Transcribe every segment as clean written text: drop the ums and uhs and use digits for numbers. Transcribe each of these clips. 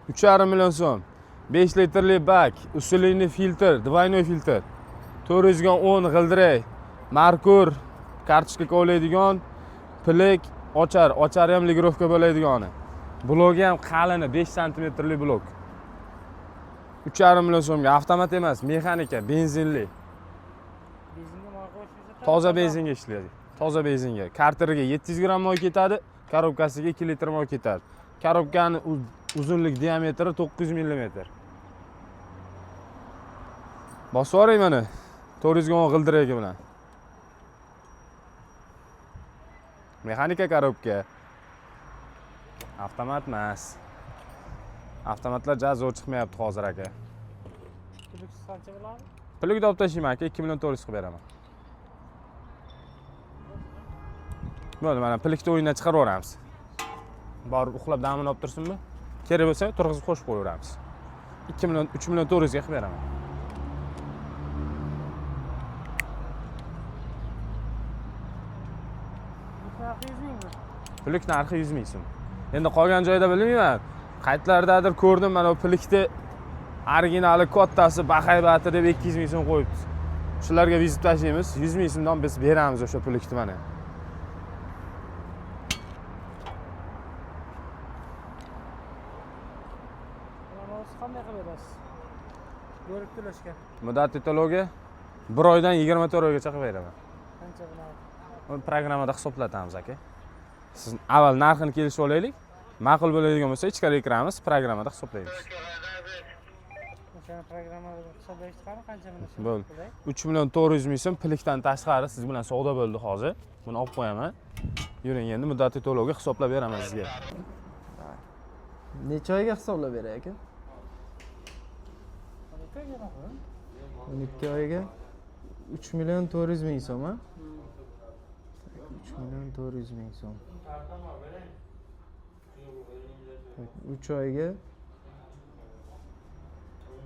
3,5 million so'm. 5 litrli bak, usulinli filtr, двойной filtr. 410 g'ildirak, Markur, kartochka kovlaydigan, pilik, ochar, ochari ham ligirovka bo'ladigani. Blogi ham qalini 5 santimetrli blok. 3,5 million so'mga avtomat emas, mexanika, benzinli. Benzinga moy qo'yish Toza benzinga ishlaydi. Toza benzinga. Karteriga 700 gramm moy ketadi, korobkasiga 2 litr moy ketadi. Korobkani uzunlik diametri 900 mm. Bosib yuboring mana. 410 g'ildiragi bilan. Mexanika korobka. Avtomat emas. Avtomatlar ja zo'r chiqmayapti hozir aka. Pulisiz qancha bo'ladi? Pullikni olib tashlayman aka, 2 million 400 qilib beraman. Bo'ldi, mana pilikni o'yindan chiqarib yuboramiz. Borib uxlab damini olib tursinmi? Kerak bo'lsa turg'izib qo'shib qo'yaveramiz. 2 million, 3 million 400 ga qilib beraman. Pullik narxi 100 mingmi? Pilik narxi 100 ming so'm. Endi qolgan joyda bilmayman. Qaytlardadir ko'rdim mana bu pilikni originali kattasi bahaybati deb 200 ming so'm qo'yibdi. Shularga vizit tashlaymiz, 100 ming so'mdan biz beramiz o'sha pilikni mana. Mana qanday qilib berasiz? Bo'lib to'lashga. Muddatli to'lovga 1 oydan 24 oygacha qilib beraman. Qancha bo'ladi? Uni programmada hisoblatamiz aka. Siz avval narxini kelishib olaylik. Ma'qul bo'ladigan bo'lsa ichkariga kiramiz, programmada hisoblaymiz. O'shani programmada hisoblash chiqadi, qancha bo'ladi? Bo'ldi. 3 million 400 ming so'm pilikdan tashqari siz bilan savdo bo'ldi hozir. Buni olib qo'yaman. Yuring endi muddatli to'lovga hisoblab beraman sizga. Necha oyga hisoblab beray aka? 12 oyga 3 million 400 ming so'm, a? 3 million 400 ming so'm. Tak, 3 oyga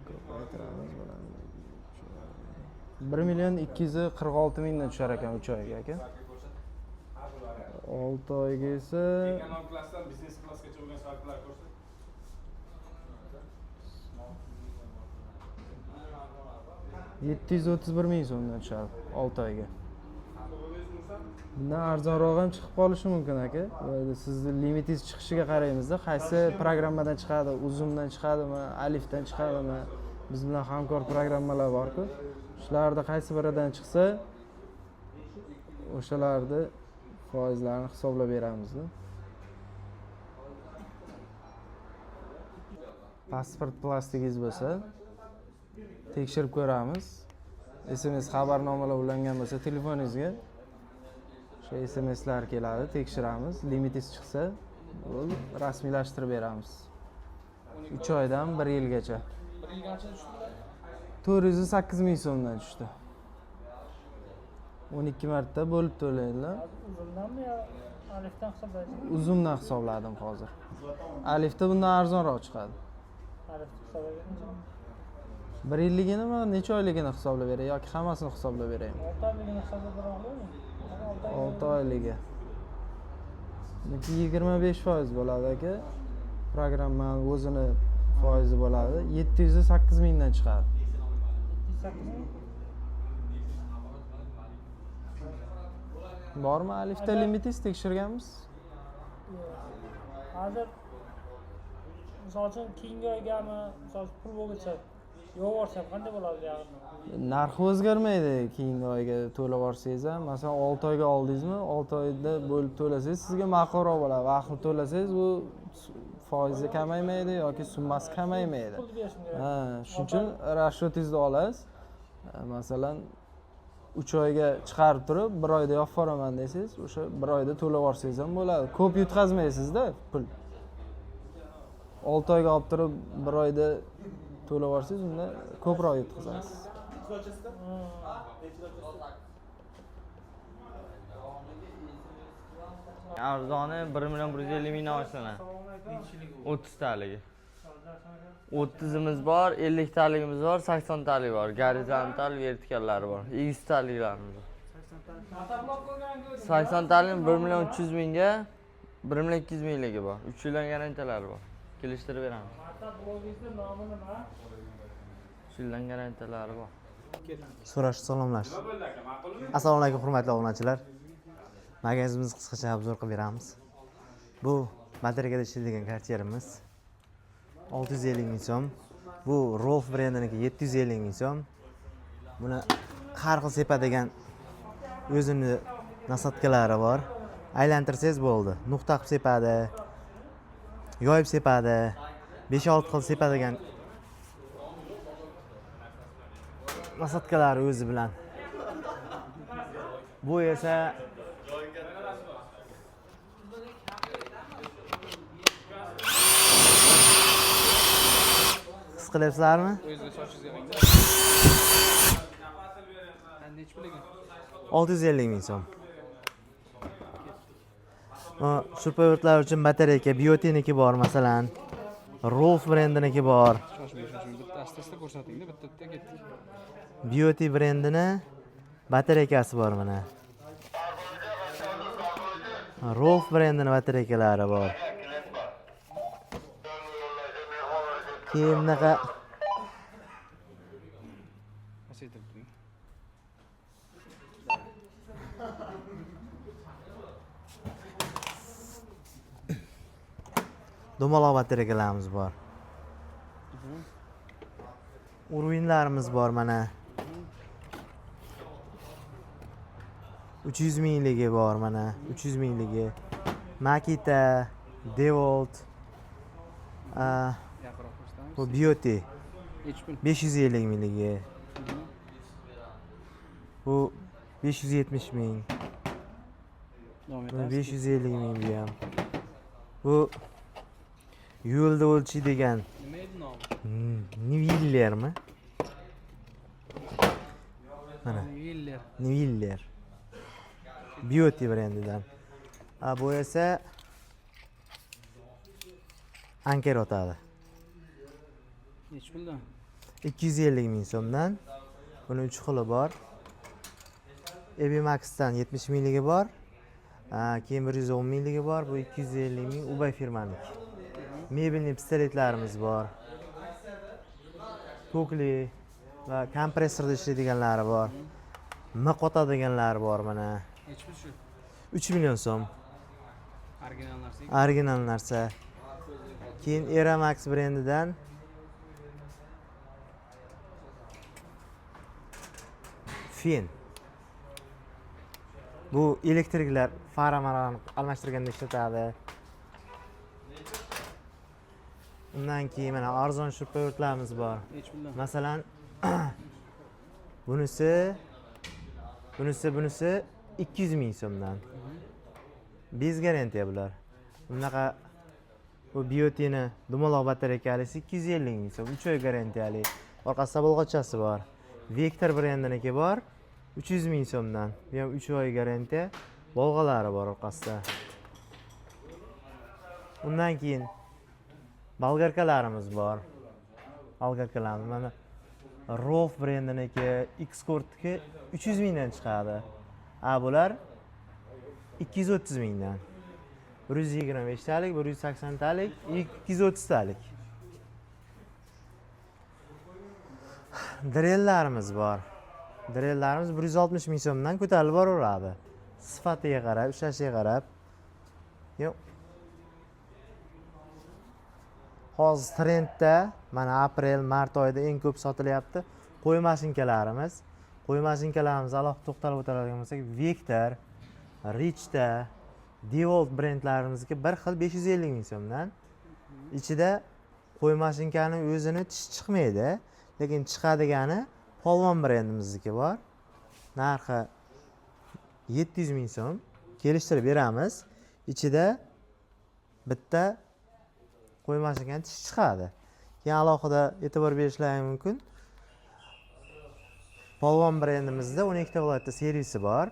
ko'paytiramiz bo'ladi. 1 million 246 mingdan tushar ekan 3 oyga aka. 6 oyga esa Ekonom klassdan biznes klassgacha bo'lgan farqlar ko'rsat. 731 ming so'mdan tushadi 6 oyga. Bundan arzonroq ham chiqib qolishi mumkin aka. Bu sizni limitingiz chiqishiga qaraymizda, qaysi programmadan chiqadi, Uzumdan chiqadimi, Alifdan chiqadimi? Biz bilan hamkor programmalar bor-ku. Shularda qaysi biridan chiqsa, o'shalarni foizlarini hisoblab beramizda. Pasport plastigingiz bo'lsa, tekshirib ko'ramiz. SMS xabarnomalar ulangan bo'lsa telefoningizga o'sha SMSlar keladi, tekshiramiz. Limitingiz chiqsa, bo'ldi, rasmiylashtirib beramiz. 3 oydan 1 yilgacha. 408 ming so'mdan tushdi. 12 marta bo'lib to'laydilar. Uzumdanmi yo Alifdan hisoblaysiz? Uzumdan hisobladim hozir. Alifda bundan arzonroq chiqadi. Alifni hisoblagancha. 1 yilligini necha oyligini hisoblab beray yoki hammasini hisoblab beraymi? 6 oyligini hisoblab bera oladimi? 6 oyligi. Buniki 25% bo'ladi aka. Programmani o'zini foizi bo'ladi. 708 mingdan chiqadi. 708 ming. Bormi Alifda limitingiz tekshirganmiz? Hozir misol uchun keyingi oygami, misol uchun pul bo'lguncha yo'q borsam qanday bo'ladi buyog'i? Narxi o'zgarmaydi keyingi oyga to'lab borsangiz ham. Masalan, 6 oyga oldingizmi, 6 oyda bo'lib to'lasangiz sizga ma'qulroq bo'ladi. Vaqtli to'lasangiz bu foizi kamaymaydi yoki summasi kamaymaydi. Pulni berishim kerak. Ha, shuning uchun расчетingizni olasiz. Masalan, 3 oyga chiqarib turib, 1 oyda yopib boraman desangiz, o'sha 1 oyda to'lab yuborsangiz ham bo'ladi. Ko'p yutqazmaysizda pul. 6 oyga olib turib, 1 oyda to'lab yuborsangiz, unda ko'proq yutqazasiz. Arzoni 1 million 150 mingdan boshlanadi. 30 taligi. 30imiz bor, 50 taligimiz bor, 80 talik bor. Gorizontal, vertikallari bor. 100 taliklarimiz bor. 80 talik 1 million 300 mingga, 1 million 200 mingligi bor. 3 yildan garantiyalari bor. Kelishtirib beramiz. Blogingizni nomi nima? 3 yildan garantiyalari bor. So'rash, salomlash. Assalomu alaykum, hurmatli obunachilar. Magazinimizni qisqacha обзор qilib beramiz. Bu batareyada ishlaydigan karterimiz 650 ming so'm. Bu Rolf brendiniki 750 ming so'm. Buni har xil sepadigan o'zini насадка lari bor. Aylantirsangiz bo'ldi. Nuqta qilib sepadi, yoyib sepadi, 5-6 xil sepadigan насадка lari o'zi bilan. Bu esa his qilyapsizlarmi? 650 ming so'm. Шуруповёрт lar uchun batareyka Biotiniki bor masalan. Rolf brendiniki bor. Shoshmang, shoshmang. Bitta asta-asta ko'rsatingda, bitta bitta ketdik. Beauty brendini batareykasi bor mana. Rolf brendini batareykalari bor. Keyin bunaqa Pasaytirib turing. Dumaloq batareykalarimiz bor. Уровень larimiz bor mana. 300 mingligi bor mana, 300 mingligi. Makita, Dewalt, Yaqinroq ko'rsatamiz. Bu Beauty Nechi pul? 550 mingligi. Bu 570 ming. Davom Bu etamiz. 550 ming bu ham. Bu yo'lda o'lchaydigan Nima edi nomi? Nivillermi? Mana. Willer. Niviller. Beauty brendidan. A, bu esa Anker otadi. Nechi puldan? 250 ming so'mdan. Buni 3 xili bor. Ebimaxdan 70 mingligi bor. Keyin 110 mingligi bor. Bu 250 ming Ubay firmaniki. Mebelniy pistoletlarimiz bor. Tokli va kompressorda ishlaydiganlari bor. Miq otadiganlari bor mana. Nechi pul shu? 3 million so'm. Original narsa. Original narsa. Keyin Eramax brendidan fen. Bu elektriklar fara marani almashtirganda ishlatadi. Undan keyin mana arzon шуруповёрт larimiz bor. Nechi puldan? Masalan, bunisi 200 ming so'mdan. Без гарантия bular. Bunaqa bu Biotini dumaloq batareykalisi 250 ming so'm, 3 oy garantiyali. Orqasida bolg'achasi bor. Vector brendiniki bor, 300 ming so'mdan. Bu ham 3 oy garantiya, bolg'alari bor orqasida. Undan keyin болгарка larimiz bor. Болгарка larimiz mana Rolf brendiniki, Xcortniki 300 mingdan chiqadi. A bular 230 mingdan. 125 talik, 180 talik, 230 talik. Drellarimiz bor. Drellarimiz 160 ming so'mdan ko'tarilib boraveradi. Sifatiga qarab, ishlashiga qarab. Yo'q. Hozir trendda mana aprel, mart oyida eng ko'p sotilyapti qo'y mashinkalarimiz. Qo'y mashinkalarimiz alohida to'xtalib o'tadigan bo'lsak, Vector, Richta, Dewalt brendlarimizniki bir xil 550 ming so'mdan. Ichida qo'y mashinkani o'zini tishi chiqmaydi, lekin chiqadigani Polvon brendimizniki bor. Narxi 700 ming so'm. Kelishtirib beramiz. Ichida bitta qo'y mashinkani tishi chiqadi. Keyin alohida e'tibor berishlari mumkin. Polvon brendimizda 12 ta viloyatda servisi bor.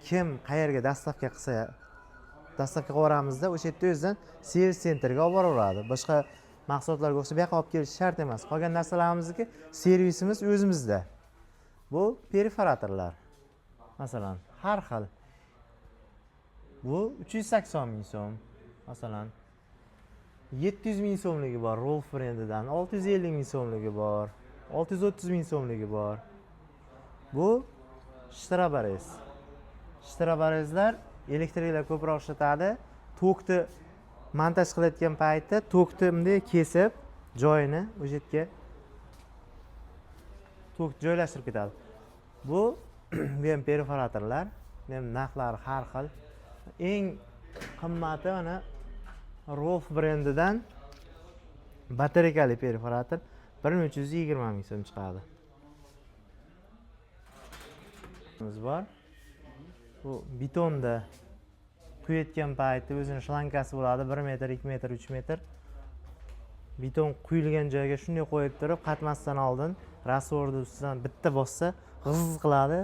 Kim qayerga доставка qilsa, доставка qilib yuboramizda, o'sha yerda o'zidan сервис центр ga olib boraveradi. Boshqa mahsulotlarga o'xshab bu yoqqa olib kelish shart emas. Qolgan narsalarimizniki servisimiz o'zimizda. Bu perforatorlar. Masalan, har xil. Bu 380 ming so'm. Masalan, 700 ming so'mligi bor Rolf brendidan, 650 ming so'mligi bor, 630 ming so'mligi bor. Bu shtrabarez. Shtrabarezlar elektriklar ko'proq ishlatadi. Tokni montaj qilayotgan paytda tokni bunday kesib joyini o'sha yerga tok joylashtirib ketadi. Bu ham perforatorlar, bu ham narxlari har xil. Eng qimmati mana Rolf brendidan batareykali perforator 1320 ming so'm chiqadi. Bor. Bu betonda quyayotgan paytda o'zini shlankasi bo'ladi, 1 metr, 2 metr, 3 metr. Beton quyilgan joyga shunday qo'yib turib, qatmasdan oldin rasvorni ustidan bitta bossa g'iz qiladi,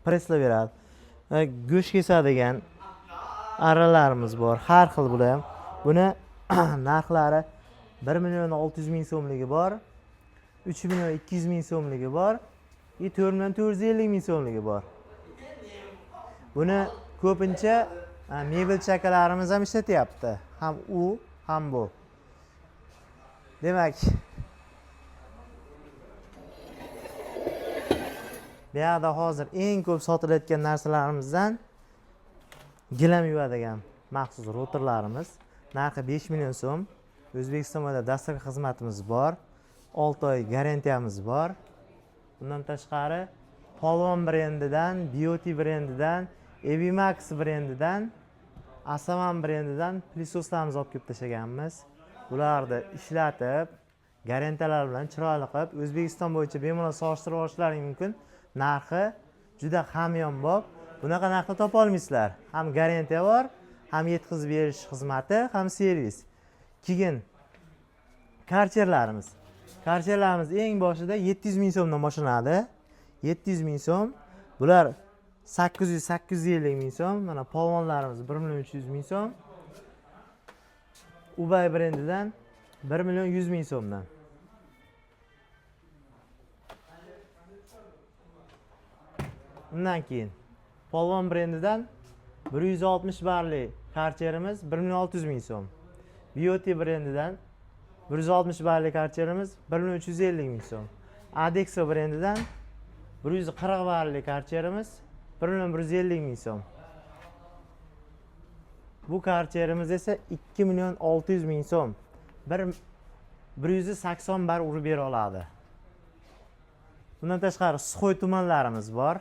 presslab beradi. Go'sht kesadigan arralarimiz bor, har xil bular ham. Buni narxlari 1 million 600 ming so'mligi bor, 3 million 200 ming so'mligi bor, 4 million 450 ming so'mligi bor. Buni ko'pincha mebel chakalarimiz ham ishlatyapti. Ham u, ham bu. Demak, bu yoqda hozir eng ko'p sotilayotgan narsalarimizdan gilam yuvadigan maxsus rotorlarimiz. Narxi 5 million so'm. O'zbekiston bo'ylab dastlabki xizmatimiz bor. 6 oy garantiyamiz bor. Bundan tashqari Polvon brendidan, Beauty brendidan, Evimax brendidan, Asaman brendidan plisoslarimizni olib kelib tashlaganmiz. Bularni ishlatib, garantiyalar bilan chiroyli qilib, O'zbekiston bo'yicha bemalol solishtirib olishlaring mumkin. Narxi juda hamyonbop. Bunaqa narxda topa olmaysizlar. Ham garantiya bor, ham yetkazib berish xizmati, ham servis. Keyin karcherlarimiz. Karcherlarimiz eng boshida 700 ming so'mdan boshlanadi. 700 ming so'm. Bular 800-850 ming so'm. Mana polvonlarimiz 1 million 300 ming so'm. Ubay brendidan 1 million 100 ming so'mdan. Undan keyin Polvon brendidan 160 barli karcherimiz 1 million 600 ming so'm. Beauty brendidan 160 barli karcherimiz 1 million 350 ming so'm. Adexo brendidan 140 barli karcherimiz 1 million 150 ming so'm. Bu karcherimiz esa 2 million 600 ming so'm. 180 bar urib bera oladi. Bundan tashqari suxoy tumanlarimiz bor.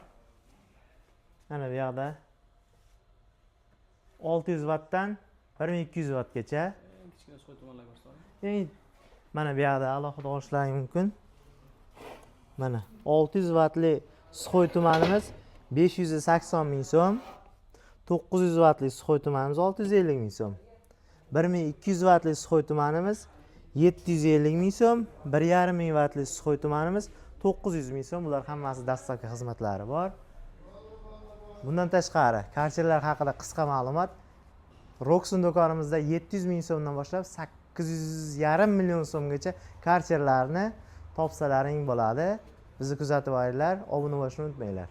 Mana bu yoqda 600 wattdan 1200 wattgacha. Kichkina suxoy tumanlar ko'rsatadi. Mana bu yoqda alohida olishlaring mumkin. Mana 600 wattli suxoy tumanimiz 580 ming so'm. 900 wattli suxoy tumanimiz 650 ming so'm. 1200 wattli suxoy tumanimiz 750 ming so'm. 1500 wattli suxoy tumanimiz 900 ming so'm. Bular hammasi dastlabki xizmatlari bor. Bundan tashqari karcherlar haqida qisqa ma'lumot. Roxun do'konimizda 700 ming so'mdan boshlab 8,5 million so'mgacha karcherlarni topsalaring bo'ladi. Bizni kuzatib boringlar, obuna bo'lishni unutmanglar.